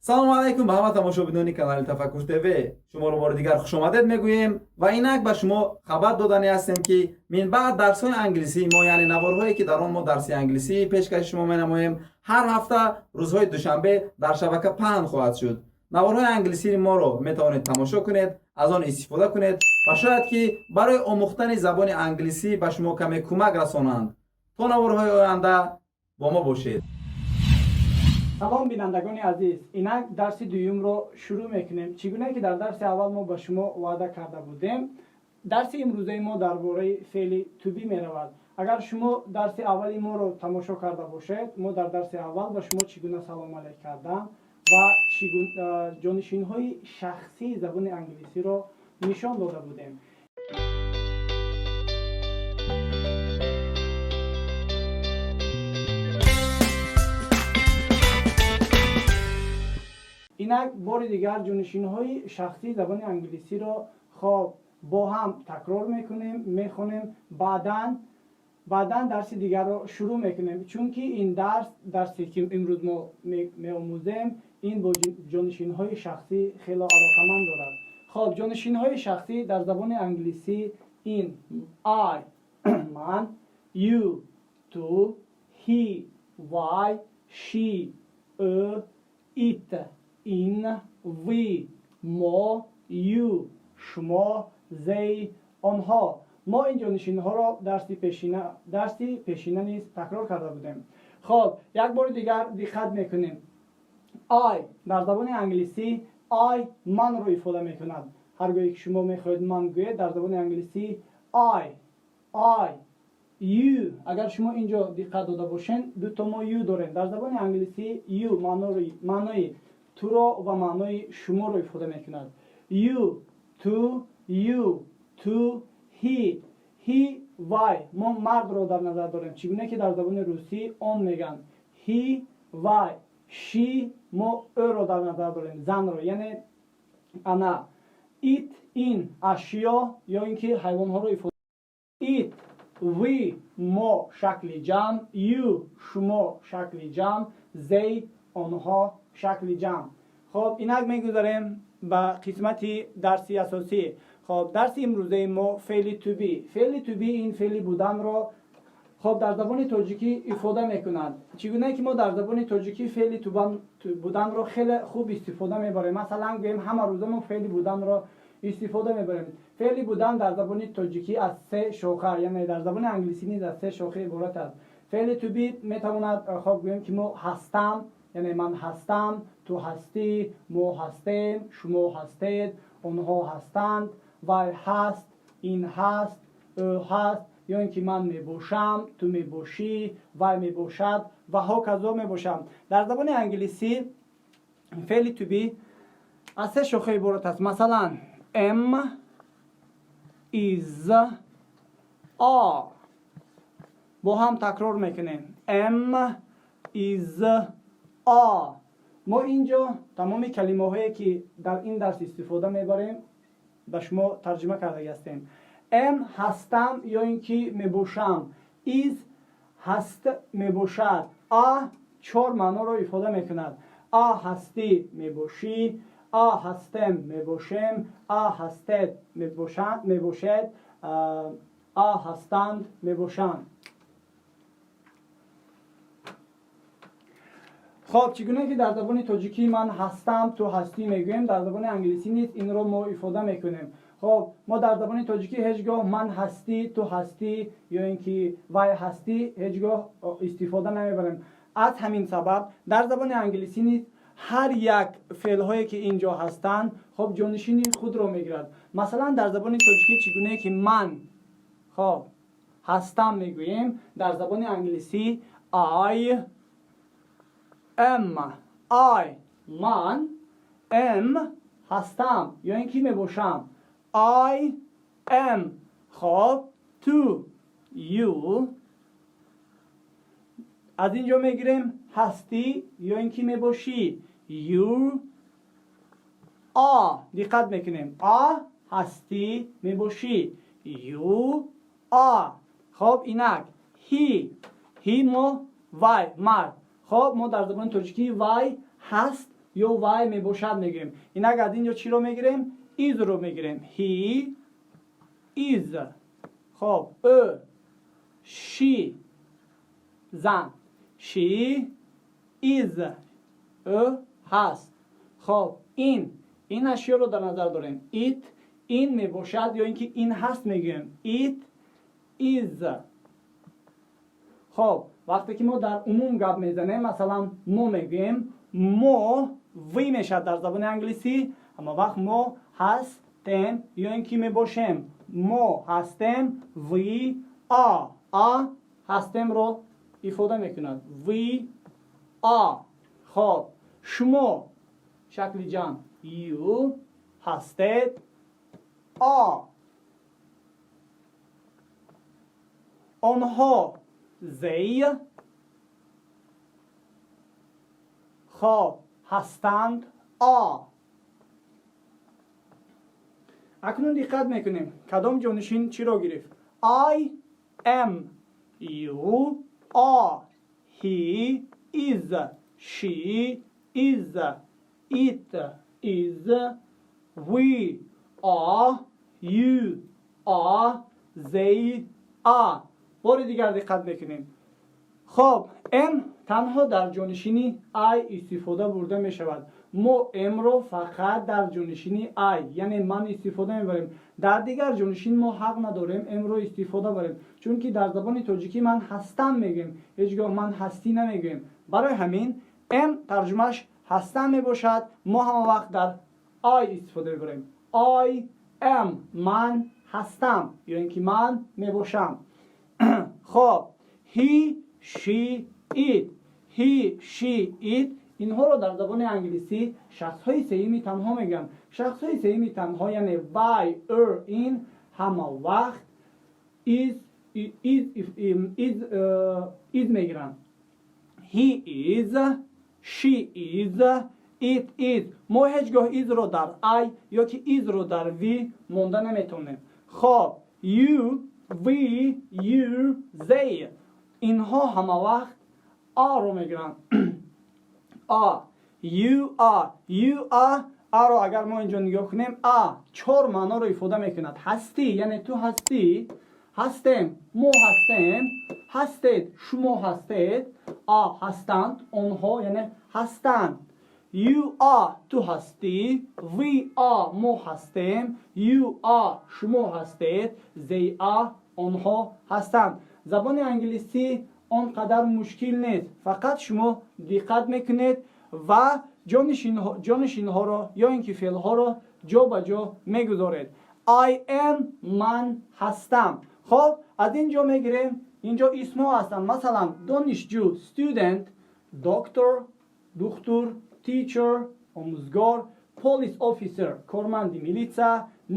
Салому алайкум ба ҳама тамошобинони канали Тафаккур ТВ. Шуморо бори дигар хушомадед мегӯем ва инак ба шумо хабар додани ҳастем, ки минбаъд дарсҳои англисии мо, яъне наворҳое, ки дар он мо дарси англисӣ пешкаши шумо менамоем, ҳар ҳафта рӯзҳои душанбе дар шабака паҳн хоҳад шуд. Наворҳои англисии моро метавонед тамошо кунед, аз он истифода кунед ва шояд ки барои омӯхтани забони англисӣ ба шумо каме кӯмак расонанд. То наворҳои оянда бо мо бошед. Салом, бинандагони азиз! Инак дарси дуюмро шурӯъ мекунем. Чӣ гуна ки дар дарси аввал мо ба шумо ваъда карда будем, дарси имрӯзаи мо дар бораи феъли to be меравад. Агар шумо дарси аввали моро тамошо карда бошед, мо дар дарси аввал ба шумо чӣ гуна салом алейк кардан ва ҷонишинҳои шахсии забони англисиро нишон дода будем. Инак бори дигар ҷонишинҳои шахсии забони англисиро хоб бо ҳам такрор мекунем, мехонем, баъдан дарси дигарро шурӯъ мекунем, чунки ин дарс, дарсе ки имрӯз мо меомӯзем, ин бо ҷонишинҳои шахсӣ хело алоқаманд дорад. Хоб, ҷонишинҳои шахсӣ дар забони англисӣ ин I ман, you ту, he вай, she ӯ, it ин, we мо, you шумо, they онҳо. Мо ин ҷонишинҳоро дарси пешина низ такрор карда будем. Хоб, як бори дигар диққат мекунем. I дар забони англисӣ, I манро ифода мекунад. Ҳар гоҳе ки шумо мехоҳед ман гӯед, дар забони англисӣ I, I. You, агар шумо инҷо диққат дода бошед, дуто мо you дорем. Дар забони англисӣ you маънои туро ва маънои шуморо ифода мекунад. You ту, you ту, he, he вай. Мо мардро дар назар дорем, чӣ гуна ки дар забони русӣ он мегӯянд. He вай, she мо ӯро дар назар дорем, занро, яъне ана. It ин ашё ё ин ки ҳайвонҳоро ифода. It, we мо, шакли ҷамъ, you шумо, шакли ҷамъ, they онҳо, шакли ҷамъ. Хоб, инак мегузарем ба қисмати дарси асосӣ. Хоб, дарси имрӯзаи мо феъли to be. Феъли to be ин феъли буданро, хоб, дар забони тоҷикӣ ифода мекунад. Чӣ гуна ки мо дар забони тоҷикӣ феъли буданро хеле хуб истифода мебарем, масалан гӯем, ҳама рӯза мо феъли буданро истифода мебарем. Феъли будан дар забони тоҷикӣ аз се шоха, яъне дар забони англисӣ низ аз се шоха иборат аст. Феъли to be метавонад, хоб, гӯем ки мо ҳастам, яъне ман ҳастам, ту ҳастӣ, мо ҳастем, шумо ҳастед, онҳо ҳастанд, вай ҳаст, ин ҳаст, ӯ ҳаст, ё ин ки ман мебошам, ту мебошӣ, вай мебошад ва ҳоказо мебошам. Дар забони англисӣ феъли to be аз се шоха иборат аст. Масалан, am, is, are. Бо ҳам такрор мекунем: am, is, are. Мо инҷо тамоми калимаҳое, ки дар ин дарс истифода мебарем, ба шумо тарҷима кардаги ҳастем. Am ҳастам ё ин ки мебошам, is ҳаст, мебошад, are чор маъноро ифода мекунад: are ҳастӣ, мебошӣ, are ҳастем, мебошем, are ҳастед, мебошед, are ҳастанд, мебошанд. Хоб, чӣ гуна ки дар забони тоҷикӣ ман ҳастам, ту ҳастӣ мегӯем, дар забони англисӣ низ инро мо ифода мекунем. Хоб, мо дар забони тоҷикӣ ҳеҷ гоҳ ман ҳастӣ, ту ҳастӣ ё ин ки вай ҳастӣ ҳеҷ гоҳ истифода намебарем. Аз ҳамин сабаб дар забони англисӣ низ ҳар як феълҳое, ки ин ҷо ҳастанд, хоб, ҷонишини худро мегирад. Масалан, дар забони тоҷикӣ чӣ гунае ки ман, хоб, ҳастам мегӯем, дар забони англисӣ I am. I ман, am ҳастам ё ин ки мебошам. I am. Хоб, ту you аз ин ҷо мегирем ҳастӣ ё ин ки мебошӣ, you are. Диққат мекунем: are ҳастӣ, мебошӣ, you are. Хоб, инак he. He мо вай, мард. Хоб, мо дар забони тоҷикӣ вай ҳаст ё вай мебошад мегӯем. Инак, аз ин ҷо чиро мегирем? Is ро мегирем. He is. Хоб, ӯ, she, зан, she is, ӯ ҳаст. Хоб, ин ашёро дар назар дорем. It, ин мебошад ё ин ки ин ҳаст мегӯем. It is. Хоб, вақте ки мо дар умум гап мезанем, масалан, мо мегӯем, мо, we мешавад дар забони англисӣ. Ҳама вақт мо ҳастем ё ин ки мебошем. Мо ҳастем, we are. Are ҳастемро ифода мекунад. We are. Хоб, шумо, шакли ҷамъ, you ҳастед, are. Онҳо, they, хоб, ҳастанд, are. Акнун диққат мекунем, кадом ҷонишин чиро гирифт. I am, you are, he is, she is, it is, we are, you are, they are. Бори дигар диққат мекунем. Хоб, am танҳо дар ҷонишини I истифода бурда мешавад. Мо am ро фақат дар ҷонишини I, яъне ман, истифода мебарем. Дар дигар ҷонишин мо ҳақ надорем am ро истифода барем, чунки дар забони тоҷикӣ ман ҳастам мегӯем, ҳеҷ гоҳ ман ҳастӣ намегӯем. Барои ҳамин am тарҷумааш ҳастам мебошад. Мо ҳама вақт дар I истифода мебарем. I am, ман ҳастам ё ин ки ман мебошам. Хоб, he, she, it. He, she, it, инҳоро дар забони англисӣ шахсҳои сеюми танҳо мегӯянд. Шахсҳои сеюми танҳо, яъне вай, ӯ, ин, ҳама вақт is, is, is, is мегиранд. He is, she is, it is. Мо ҳеҷ гоҳ is ро дар I ё ки is ро дар we монда наметавонем. Хоб, you, we, you, they, инҳо ҳама вақт are ро мегиранд. Are, you are, you are. Are ро агар мо инҷо нигоҳ кунем, are чор маъноро ифода мекунад. Ҳастӣ, яъне ту ҳастӣ, ҳастем, мо ҳастем, ҳастед, шумо ҳастед, are ҳастанд, онҳо, яъне ҳастанд. You are, ту ҳастӣ, we are, мо ҳастем, you are, шумо ҳастед, they are, онҳо ҳастанд. Забони англисӣ он қадар мушкил нест, фақат шумо диққат мекунед ва ҷонишинҳоро ё ин ки феълҳоро ҷо ба ҷо мегузоред. I am, ман ҳастам. Хоб, аз ин ҷо мегирем, инҷо исмҳо ҳастанд. Масалан, донишҷӯ, student, doctor, духтур, teacher, омӯзгор, police officer, корманди милитса,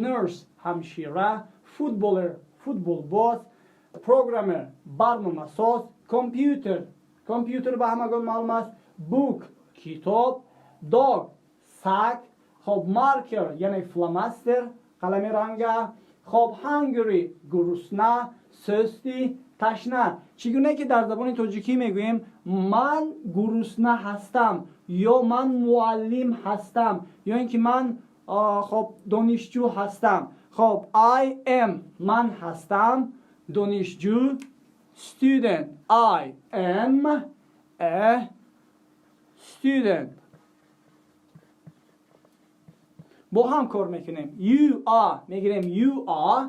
nurse, ҳамшира, footballer, футболбоз, programmer, барномасоз, computer, компютер ба ҳамагон маълум аст, book, китоб, dog, саг, хоб, marker, яъне фломастер, қалами ранга, хоб, hungry, гурусна, thirsty, ташна. Чӣ гуна ки дар забони тоҷикӣ мегӯем ман гурусна ҳастам ё ман муаллим ҳастам ё ин ки ман, хоб, донишҷӯ ҳастам. Хоб, I am, ман ҳастам, донишҷӯ, student. I am a student. Бо ҳам кор мекунем. You are мегирем, you are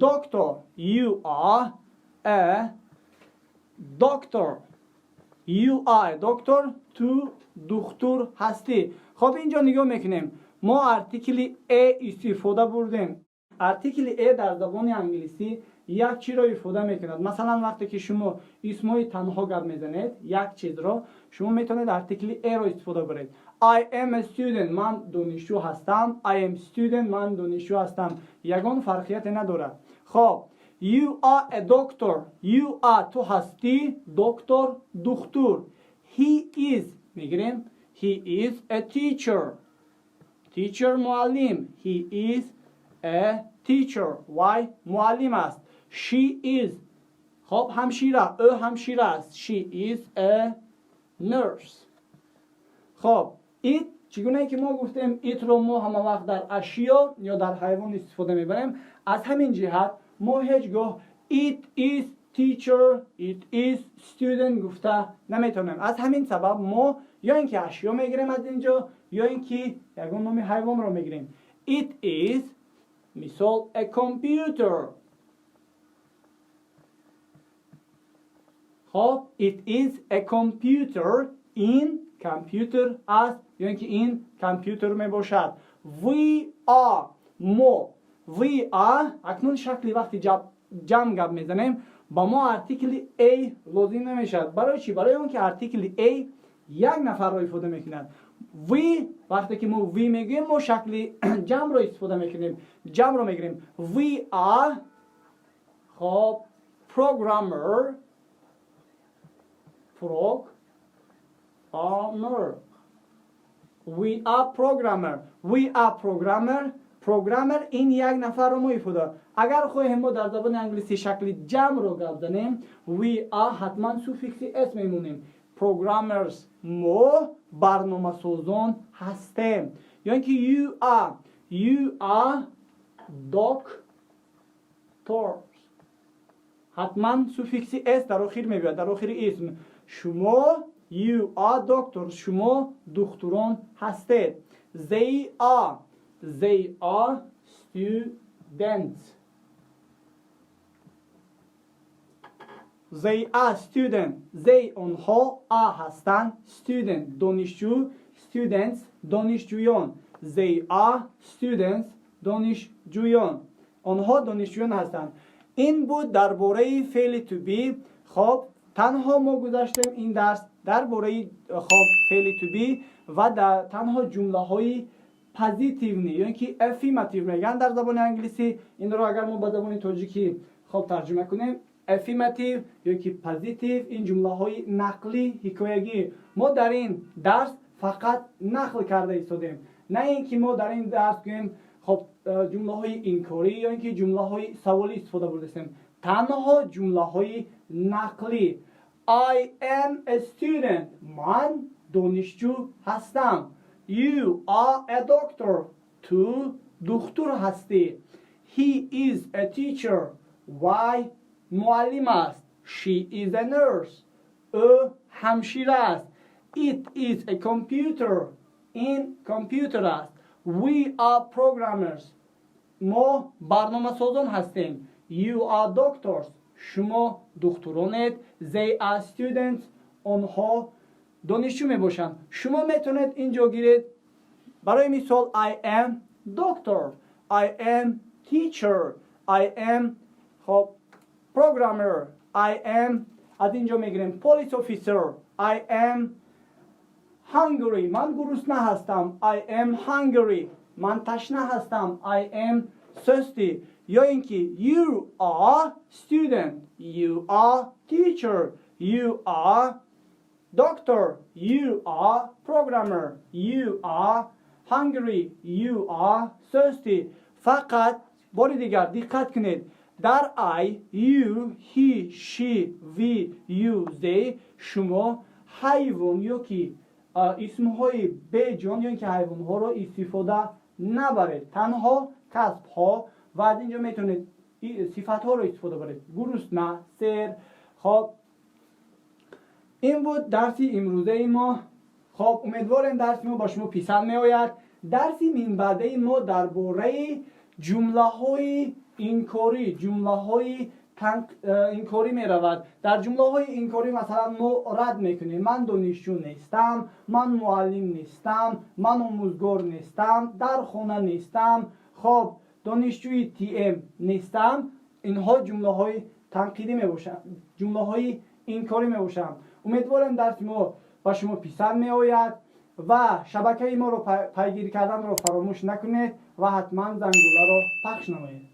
doctor, you are a doctor, you are a doctor, ту духтур ҳастӣ. Хоб, инҷо нигоҳ мекунем, мо артикли a истифода бурдем. Артикли a дар забони англисӣ як чиро ифода мекунад. Масалан, вақте ки шумо исмҳои танҳо гап мезанед, як чизро, шумо метавонед артикли a ро истифода баред. I am a student, ман донишҷӯ ҳастам. I am student, ман донишҷӯ ҳастам, ягон фарқияте надорад. Хоб, you are a doctor, you are, ту ҳастӣ, doctor, духтур. He is мегирем, he is a teacher, teacher, муаллим. He is a teacher, вай муаллим аст. She is, хоб, ҳамшира, ӯ ҳамшира аст. She is a nurse. Хоб, it Чигунае ки мо гуфтем, it ро мо ҳама вақт дар ашё ё дар ҳайвон истифода мебарем, аз ҳамин ҷиҳат мо ҳеҷ гоҳ it is teacher, it is student гуфта наметавонем. Аз ҳамин сабаб мо ё ин ки ашё мегирем аз ин ҷо, ё ин ки ягон номи ҳайвонро мегирем. It is, мисол, a computer. Хоб, it is a computer, ин компютер аст ё ин ки ин компютер мебошад. We are, мо, we are. Акнун шакли вақти ҷамъ гап мезанем, ба мо артикли a лозим намешавад. Барои чӣ? Барои он ки артикли a як нафарро ифода мекунад. We, вақте ки мо we мегӯем, мо шакли ҷамъро истифода мекунем, ҷамъро мегирем. We are, хоб, programmer, programmer. We are programmer, we are programmer. Programmer ин як нафарро мо ифода. Агар хоҳем мо дар забони англисӣ шакли ҷамъро гап занем, we are, ҳатман суффикси s мемонем. Programmers, мо барномасозон ҳастем. Ё ин ки you are, you are doctors, ҳатман суффикси s дар охир мебиёд, дар охири исм. Шумо, you are doctors, шумо духтурон ҳастед. They are, they are students, they are student. They, онҳо, are, ҳастанд, student, донишҷӯ, students, донишҷӯён. They are students, донишҷӯён, онҳо донишҷӯён ҳастанд. Ин буд дар бораи феъли to be. Хоб, танҳо мо гузаштем ин дарс дар бораи, хоб, феъли to be ва танҳо ҷумлаҳои позитивный ё ин ки affirmative мегӯянд дар забони англисӣ. Инро агар мо ба забони тоҷикӣ, хоб, тарҷума кунем, affirmative ё ки positive, ин ҷумлаҳои нақлӣ, ҳикоягӣ. Мо дар ин дарс фақат нақл карда истодем, на ин ки мо дар ин дарс гӯем, хоб, ҷумлаҳои инкорӣ ё ин ки ҷумлаҳои саволӣ истифода бурдастем, танҳо ҷумлаҳои нақлӣ. I am a student, ман донишҷӯ ҳастам. You are a doctor, ту духтур ҳастӣ. He is a teacher, вай муаллим аст. She is a nurse, ӯ ҳамшира аст. It is a computer, ин компютер аст. We are programmers, мо барномасозон ҳастем. You are doctors, шумо духтуронед. They are students, онҳо донишҷӯ мебошанд. Шумо метавонед ин ҷо гиред, барои мисол, I am doctor, I am teacher, I am, хоб, programmer, I am, аз ин ҷо мегирем, police officer, I am hungry, ман гурусна ҳастам. I am hungry, ман ташна ҳастам. I am thirsty. Ё ин ки you are student, you are teacher, you are doctor, you are programmer, you are hungry, you are thirsty. Фақат бори дигар диққат кунед: дар I, you, he, she, we, you, they шумо ҳайвон ё ки исмҳои беҷон ё ин ки ҳайвонҳоро истифода набаред, танҳо касбҳо ва аз ин ҷо метавонед сифатҳоро истифода баред: гурусна, сер. Хоб, ин буд дарси имрӯзаи мо. Хоб, умедворем, дарси мо ба шумо писанд меояд. Дарси минбаъдаи мо дар бораи ҷумлаҳои инкорӣ, ҷумлаҳои инкорӣ меравад. Дар ҷумлаҳои инкорӣ, масалан, мо рад мекунем: ман донишҷӯ нестам, ман муаллим нестам, ман омӯзгор нестам, дар хона нестам, хоб, донишҷӯи ТМ нестам. Инҳо ҷумлаҳои танқидӣ мебошанд, ҷумлаҳои инкорӣ мебошанд. Умедворем, дарси мо ба шумо писанд меояд ва шабакаи моро пайгирӣ карданро фаромӯш накунед ва ҳатман зангуларо пахш намоед.